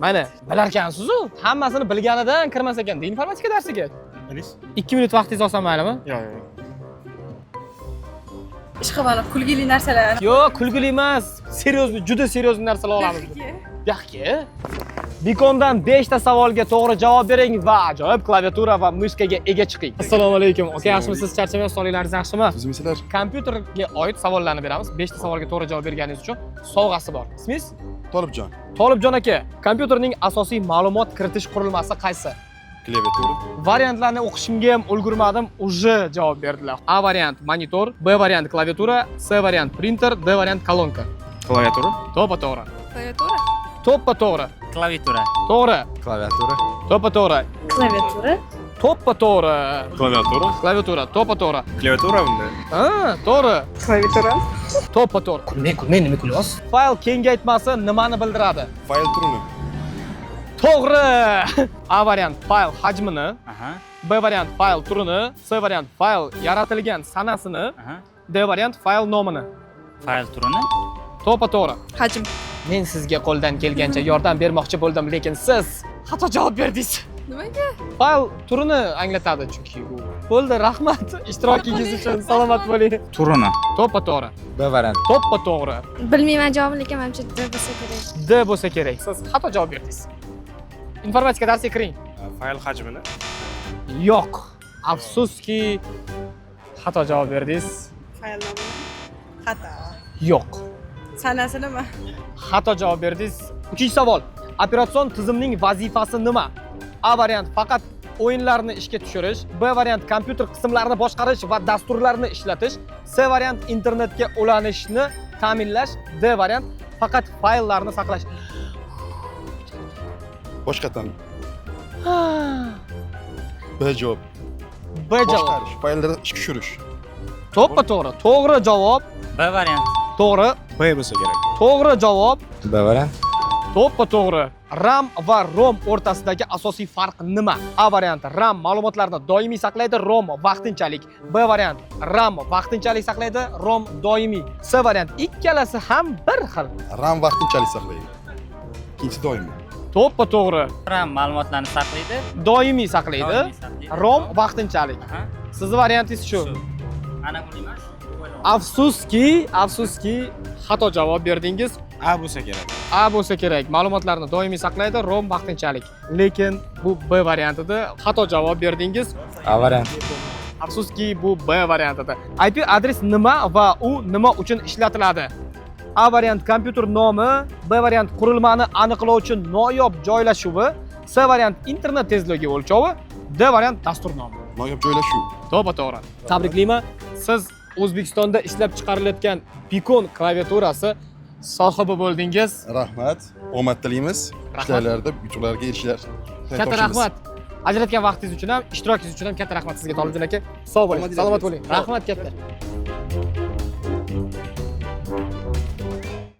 Mana, bilarkansiz-u. Hammasini bilganidan kirmas ekan informatika darsiga. Bilasiz? 2 minut vaqtingizni olsam maylimi? Yo'q, yo'q. Ishqilib, kulgili narsalar. Yo'q, kulgili emas. Серьёзный, juda серьёзный narsalar olamiz. Yaxki. Bekondan 5 ta savolga to'g'ri javob bering va ajoyib klaviatura va мышка ga ega chiqing. Assalomu alaykum. Aka, yaxshimisiz? Charchamayapsiz, sog'liklaringiz yaxshimi? Tuzukmisizlar? Kompyuterga oid savollarni beramiz. 5 ta savolga to'g'ri javob berganingiz uchun sovg'asi bor. Ismingiz? Tolibjon. Tolibjon aka, kompyuterning asosiy ma'lumot kiritish qurilmasi qaysi? Klaviatura. Variantlarni o'qishimga ham ulgurmadim, уже javob berdilar. A variant monitor, B variant klaviatura, C variant printer, D variant kolonka. Klaviatura. To'ppa to'g'ri. Klaviatura. To'ppa to'g'ri. Klaviatura. To'g'ri. Klaviatura. To'ppa to'g'ri. Klaviatura. To'ppa to'g'ri. Klaviatura. Klaviatura, to'ppa to'g'ri. Klaviatura bunda. Ha, to'g'ri. Klaviatura. To'ppa to'g'ri. Kulmang, kulmang, nima kulyapsiz? Fayl kengaytmasi nimani bildiradi? Fayl turini. To'g'ri. A variant fayl hajmini, Aha. B variant fayl turini, C variant fayl yaratilgan sanasini, Aha. D variant fayl nomini. Fayl turini. To'ppa to'g'ri. Hajm. Men sizga qo'ldan kelgancha yordam bermoqchi bo'ldim, lekin siz xato javob berdingiz. Nimaga? Fayl turini anglatadi chunki u. Bo'ldi, rahmat ishtirokingiz uchun. Salomat bo'ling. Turini. To'ppa to'g'ri. B variant. To'ppa to'g'ri. Bilmayman javobini, lekin manimcha D bo'lsa kerak. D bo'lsa kerak. Siz xato javob berdingiz. Informatika darsiga kiring. Fayl hajmini. Yo'q. Afsuski, xato javob berdingiz. Fayl nomini. Xato. Yo'q. Sanasinimi? Xato javob berdingiz. Uchinchi savol. Operatsion tizimning vazifasi nima? A variant faqat o'yinlarni ishga tushirish, B variant kompyuter qismlarini boshqarish va dasturlarni ishlatish, C variant internetga ulanishni ta'minlash, D variant faqat fayllarni saqlash. Boshqatdan. B javob. B javob. Boshqarish, fayllarni ishga tushirish. To'ppa to'g'ri. To'g'ri javob. B variant. To'g'ri. B bo'lsa kerak. To'g'ri javob. B variant. To'ppa to'g'ri. RAM va ROM o'rtasidagi asosiy farq nima? A variant RAM ma'lumotlarni doimiy saqlaydi, ROM vaqtinchalik. B variant RAM vaqtinchalik saqlaydi, ROM doimiy. C variant ikkalasi ham bir xil. RAM vaqtinchalik saqlaydi. Ikkinchisi doimiy. To'ppa to'g'ri. RAM ma'lumotlarni saqlaydi. Doimiy saqlaydi, Doimiy saqlaydi. ROM vaqtinchalik. Aha. Sizni variantingiz shu. Shu. Ana buni emas. Afsuski, afsuski, xato javob berdingiz. A bo'lsa kerak. A bo'lsa kerak. Ma'lumotlarni doimiy saqlaydi, ROM vaqtinchalik. Lekin bu B variantida xato javob berdingiz. A variant. Afsuski, bu B variantida. IP adres nima va u nima uchun ishlatiladi? A variant kompyuter nomi, B variant qurilmani aniqlovchi noyob joylashuvi, C variant internet tezligi o'lchovi, D variant dastur nomi. Noyob joylashuv. To'ppa to'g'ri. Tabriklayman. Siz O'zbekistonda ishlab chiqarilayotgan Bikon klaviaturasi sohibi bo'ldingiz. Rahmat. Omad tilaymiz. Rahmat. Ishlarlarda yutuqlarga erishishlar. Katta rahmat. Ajratgan vaqtingiz uchun ham, ishtirokingiz uchun ham katta rahmat sizga, Tolibjon aka. Sog' bo'ling, Omadingiz salomat bersin. bo'ling. Rahmat katta.